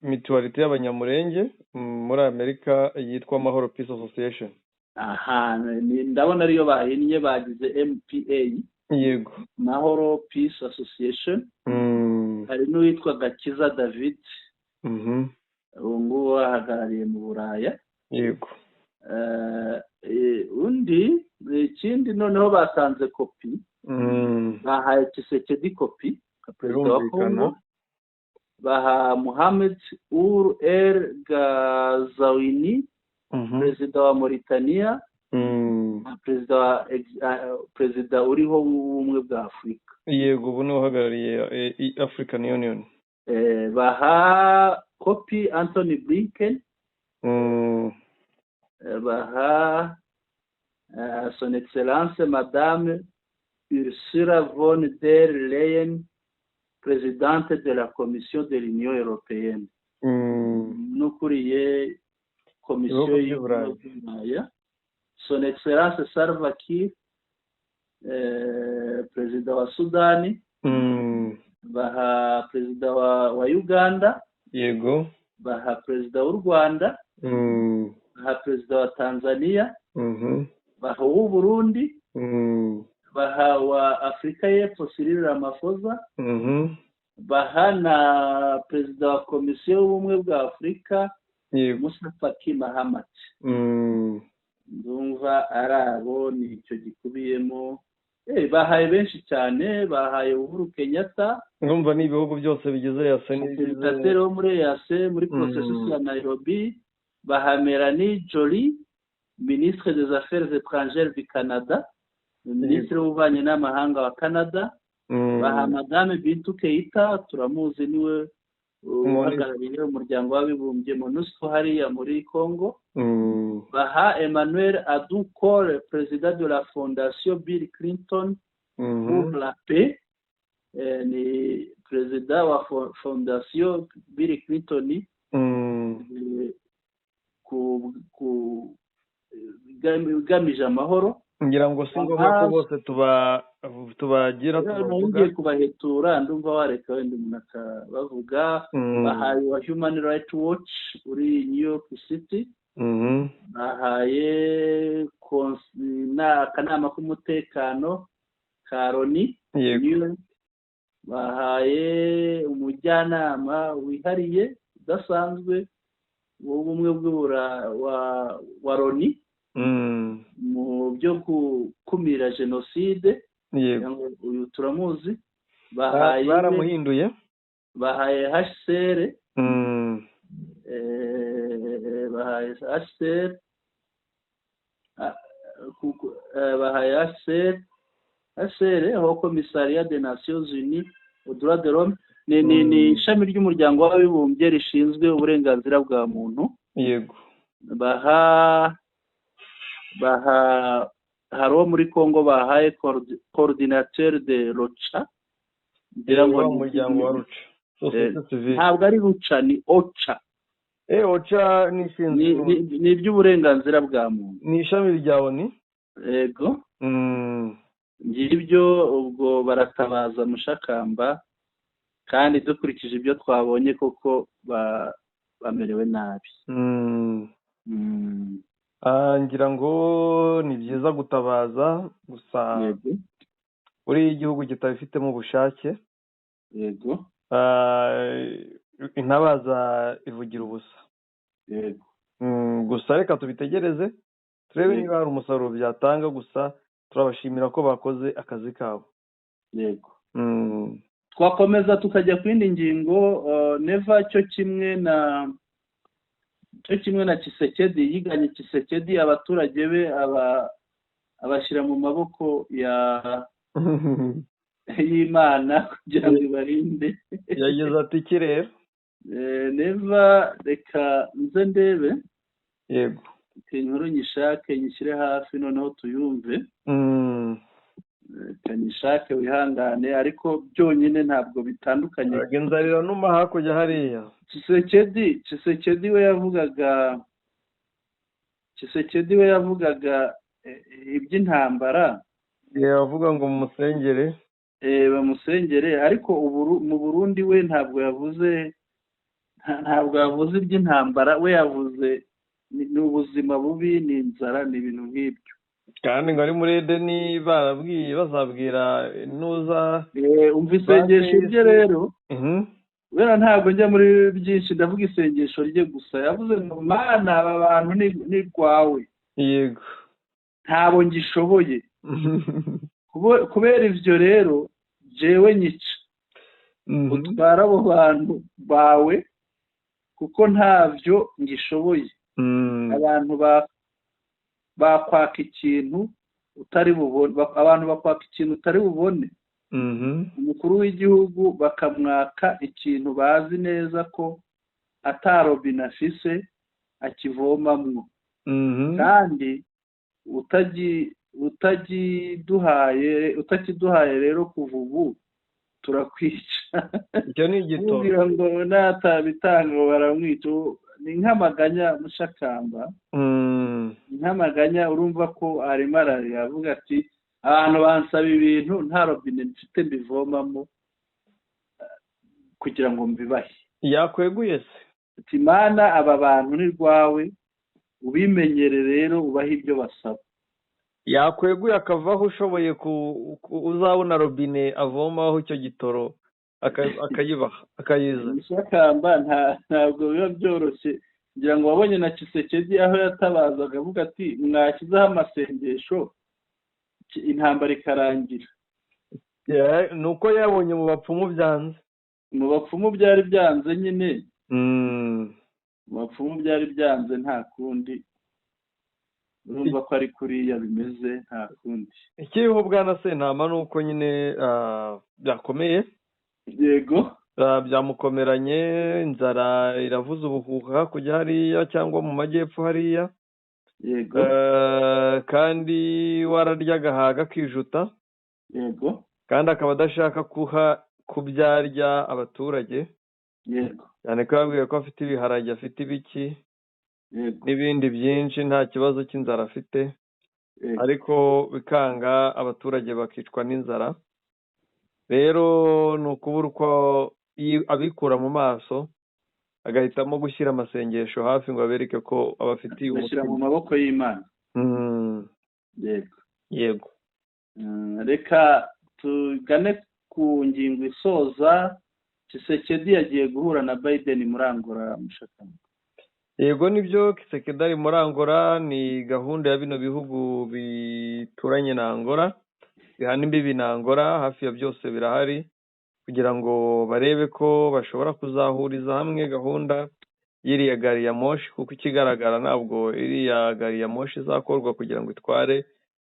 mutualité y'Abanyamurenge muri Amerika yitwa Amahoro Peace Association. Aha ndabona ariyo bahinnye, bagize MPA. Mahoro Peace Association. Hari n'uwitwa Gakiza David, uwo nguwo ahagarariye mu Buraya. Undi ikindi noneho batanze kopi, bahaye Tshisekedi kopi nka perezida wa Congo, baha Mohamed Ould El Ghazouani, perezida wa Mauritania, na perezida uriho w'Ubumwe bwa Afurika. Yego, ubu niwe uhagarariye African Union. Baha kopi Antony Blinken, baha Son Excellence Madame Ursula von der Leyen, présidente de la Commission de l'Union européenne, n'ukuriye komisiyo Ibihugu by'Uburayi. y'Ubumwe bw'Uburaya, Son Excellence Salva Kiir, perezida wa Sudani, baha perezida wa Uganda, baha perezida w'u Rwanda, baha perezida wa Tanzania, baha uw'u Burundi, baha wa Afurika y'Epfo Cyril Ramaphosa, baha na perezida wa Komisiyo y'Ubumwe bwa Afurika. Musa Faki Mahamat. Ndumva ari abo, ni icyo gikubiyemo. Bahaye benshi cyane, bahaye Uhuru Kenyatta. Ndumva ni ibihugu byose bigize EAC. Facilitateur wo muri EAC muri processus ya Nairobi. Baha Melanie Joly, ministre des Affaires étrangères du Canada, minisitiri w'ububanyi n'amahanga wa Canada. Baha Madame Bintou Keita, turamuzi, niwe uhagarariye umuryango w'abibumbye MONUSCO hariya muri Congo. Baha Emmanuel Adukor, président de la Fondation Bill Clinton pour la paix, ni perezida wa Fondation Bill Clinton ku igamije amahoro. Ngira ngo si ngombwa ko bose tubagira. Tubavuga, ngiye kubahetura, ndumva wareka wenda umuntu akabavuga. Bahaye wa Human Rights Watch uri New York City. Bahaye akanama k'umutekano ka Loni. Bahaye umujyanama wihariye udasanzwe w'ubumwe wa Loni mu byo gukumira jenoside, uyu turamuzi. Bahaye, baramuhinduye. Bahaye HCR, bahaye HCR, bahaye HCR, Haut Commissariat des Nations Unies aux droits de l'homme, ni ishami ry'umuryango w'abibumbye rishinzwe uburenganzira bwa muntu. Baha hari uwo muri Congo, bahaye coordinateur de l'OCHA. Ngira ngo umuryango wa ruca. Ntabwo ari ruca, ni OCHA. OCHA ni ishinzwe ni iby'uburenganzira bwa muntu. Ni ishami rya ONU. Yego, ngibyo. Ubwo baratabaza mushakamba, kandi dukurikije ibyo twabonye koko bamerewe nabi. Ngira ngo ni byiza gutabaza, gusa buriya igihugu kitabifitemo ubushake, intabaza ivugira ubusa. Gusa reka tubitegereze turebe niba hari umusaruro byatanga. Gusa turabashimira ko bakoze akazi kabo. Yego, twakomeza tukajya ku yindi ngingo. Neva cyo kimwe na Tshisekedi, yiganye Tshisekedi, abaturage be abashyira mu maboko ya y'Imana kugira ngo ibarinde. Yagize ati iki rero? Neva, reka nze ndebe. Inkuru nyishake, nyishyire hafi, noneho tuyumve. Reka nyishake, wihangane, ariko byonyine ntabwo bitandukanye. Inzara numa hakurya hariya. Tshisekedi we yavugaga iby'intambara. Yavuga ngo mumusengere. Bamusengere, ariko mu Burundi we ntabwo yavuze iby'intambara. We yavuze ni ubuzima bubi, ni inzara, ni ibintu nk'ibyo. Kandi ngo ari muri Edeni, barabwiye bazabwira nuza. Umva isengesho rye rero. Wera, ntabwo njya muri byinshi, ndavuga isengesho rye gusa. Yavuze ngo: "Mana, aba bantu ni rwawe, ntabo ngishoboye. Kubera ivyo rero, jewe nyica, utwara abo bantu bawe, kuko ntavyo ngishoboye. Abantu bakwaka ikintu utari bubone, abantu bakwaka ikintu utari bubone. Umukuru w'igihugu bakamwaka ikintu bazi neza ko ata robine afise akivomamwo, kandi utakiduhaye rero, kuva ubu turakwica." Icyo ni igitoro. Kugira ngo natabitanga ngo baramwica. Ni nk'amaganya, mushakamba, ni nk'amaganya. Urumva ko arimo ararira, avuga ati: "Abantu bansaba ibintu nta robine mfite mbivomamo kugira ngo mbibahe." Yakweguye se? Ati: "Mana, aba bantu ni rwawe, ubimenyere rero, ubahe ibyo basaba." Yakweguye akavaho, ushoboye uzabona robine avomaho icyo gitoro akayibaha, akayiza. Mushakamba, ntabwo biba byoroshye. Ngira ngo wabonye na Tshisekedi aho yatabazaga avuga ati mwashyizeho amasengesho intambara ikarangira. Ni uko yabonye mu bapfumu byanze. Mu bapfumu byari byanze nyine. Mu bapfumu byari byanze, nta kundi. Urumva ko ari kuriya bimeze, nta kundi. Ikiriho, bwana Sentama, ni uko nyine byakomeye. Byamukomeranye, inzara iravuza ubuhuha hakurya hariya cyangwa mu majyepfo hariya. Kandi wararya agahaga akijuta. Kandi akaba adashaka kuha kubyarya abaturage. Cyane ko yabwiwe ko afite ibiharage, afite ibiki n'ibindi byinshi, nta kibazo cy'inzara afite. Ariko bikanga, abaturage bakicwa n'inzara. Rero ni ukubura uko abikura mu maso, agahitamo gushyira amasengesho hafi ngo abereke ko abafitiye Ugashyira mu umutima. maboko y'Imana. Yego. Yego. Reka tugane ku ngingo isoza. Tshisekedi yagiye guhura na Biden muri Angola, Mushakamba. Yego, nibyo, Tshisekedi ari muri Angola. Ni gahunda ya bino bihugu bituranye na Angola, bihana imbibi na Angola, hafi ya byose birahari, kugira ngo barebe ko bashobora kuzahuriza hamwe gahunda y'iriya gari ya moshi, kuko ikigaragara ntabwo iriya gari ya moshi izakorwa kugira ngo itware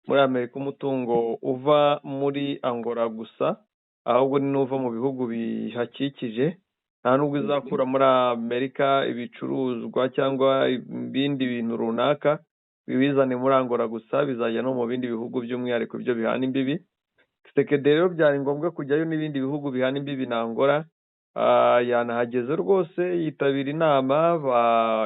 muri Amerika umutungo uva muri Angola gusa, ahubwo ni n'uva mu bihugu bihakikije. Nta nubwo izakura muri Amerika ibicuruzwa cyangwa ibindi bintu runaka bibizane muri Angola gusa, bizajya no mu bindi bihugu, by'umwihariko ibyo bihana imbibi. Tshisekedi rero byari ngombwa kujyayo n'ibindi bihugu bihana imbibi na Angola. Yanahageze rwose, yitabira inama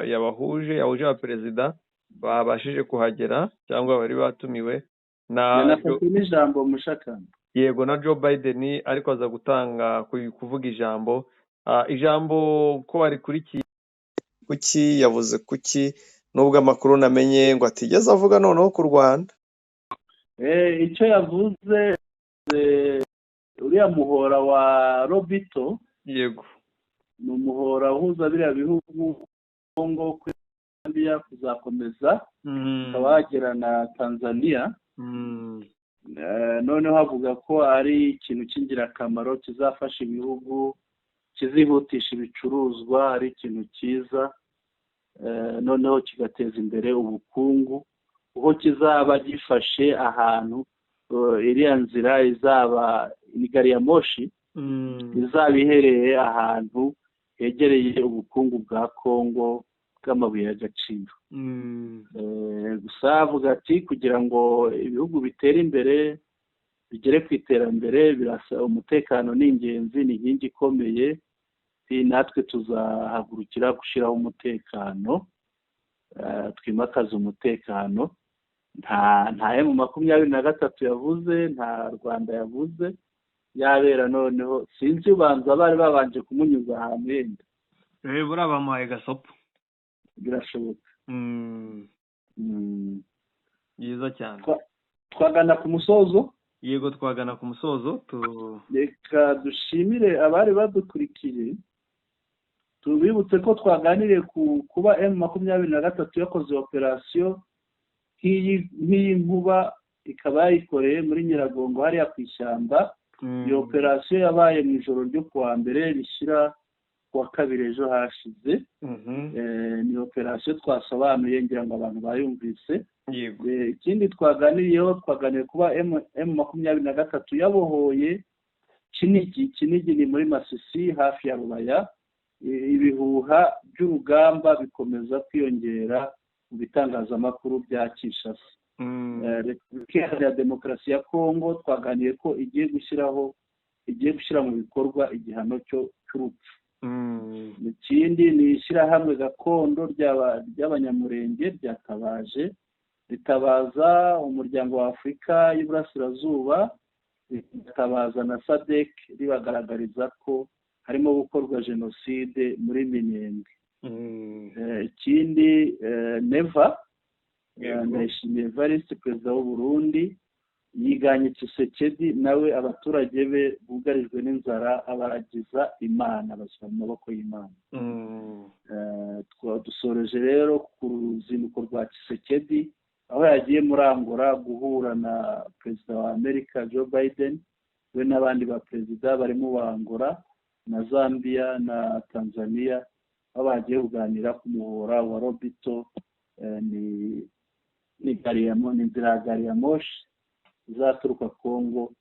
yabahuje, yahuje abaperezida babashije kuhagera cyangwa bari batumiwe na Yanafashe n'ijambo, Mushakamba. Yego, na Joe Biden, ariko aza gutanga kuvuga ijambo. Ijambo ko barikurikiye kuki yavuze kuki, nubwo amakuru namenye ngo atigeze avuga noneho ku Rwanda. Icyo yavuze, uriya muhora wa Lobito ni umuhora uhuza biriya bihugu, Congo kuri Zambia, kuzakomeza ukaba wagera na Tanzania. Noneho avuga ko ari ikintu cy'ingirakamaro kizafasha ibihugu, kizihutisha ibicuruzwa, ari ikintu cyiza, noneho kigateza imbere ubukungu, kuko kizaba gifashe ahantu iriya nzira izaba ni gari ya moshi izaba iherereye ahantu hegereye ubukungu bwa Kongo bw'amabuye y'agaciro. Gusa avuga ati kugira ngo ibihugu bitere imbere, bigere ku iterambere, birasa umutekano ni ingenzi, ni inkingi ikomeye. Natwe tuzahagurukira gushyiraho umutekano, twimakaze umutekano. Nta M23 yavuze, nta Rwanda yavuze. Yabera noneho sinzi, ubanza bari babanje kumunyuza ahantu yenda. Buriya bamuhaye gasopo. Birashoboka. Byiza cyane. Twagana ku musozo. Yego, twagana ku musozo. Reka dushimire abari badukurikiye, tubibutse ko twaganiriye ku kuba M23 yakoze operasiyo nk'iyi nkuba, ikaba yayikoreye muri Nyiragongo hariya ku ishyamba. Iyo operasiyo yabaye mu ijoro ryo kuwa mbere rishyira kuwa kabiri ejo hashize. Ni operasiyo twasobanuye, ngira ngo abantu bayumvise. Ikindi twaganiriyeho, twaganiriye kuba M23 yabohoye Kinigi. Kinigi ni muri Masisi hafi ya Rubaya. Ibihuha by'urugamba bikomeza kwiyongera mu bitangazamakuru bya Kinshasa. Repubulika Iharanira Demokarasi ya Kongo twaganiriye ko igiye gushyiraho, igiye gushyira mu bikorwa igihano cy'urupfu. Ikindi ni ishyirahamwe gakondo ry'Abanyamurenge ryatabaje, ritabaza Umuryango wa Afurika y'Iburasirazuba, ritabaza na SADC, ribagaragariza ko harimo gukorwa jenoside muri Minembwe. Ikindi, Neva, Ndayishimiye Evariste, perezida w'u Burundi, Yiganye Tshisekedi, nawe abaturage be bugarijwe n'inzara, abaragiza Imana, bashyira mu maboko y'Imana. Dusoreje rero ku ruzinduko rwa Tshisekedi, aho yagiye muri Angola guhura na Perezida wa Amerika Joe Biden, we n'abandi ba perezida barimo ba Angola na Zambia na Tanzania, aho bagiye kuganira ku muhora wa Lobito. Ni inzira ya gari ya moshi izaturuka Congo,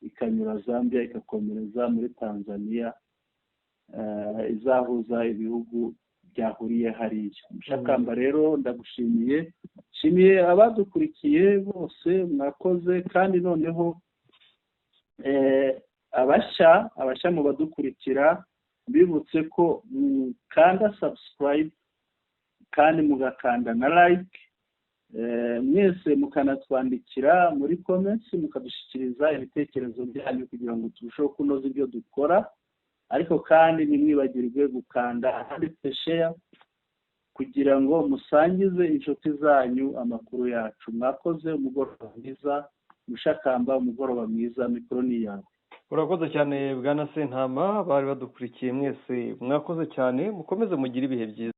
ikanyura Zambia, igakomereza muri Tanzania, izahuza ibihugu byahuriye hariya. Mushakamba, rero ndagushimiye, nshimiye abadukurikiye bose, mwakoze. Kandi noneho abashya mu badukurikira, bibutse ko mukanda subscribe kandi mugakanda na like, mwese mukanatwandikira muri comments, mukadushyikiriza ibitekerezo byanyu kugira ngo turusheho kunoza ibyo dukora. Ariko kandi ntimwibagirwe gukanda ahanditse share kugira ngo musangize inshuti zanyu amakuru yacu. Mwakoze, umugoroba mwiza. Mushakamba, umugoroba mwiza, mikoro ni iyawe. Urakoze cyane, bwana Sentama. Bari badukurikiye mwese, mwakoze cyane, mukomeze mugire ibihe byiza.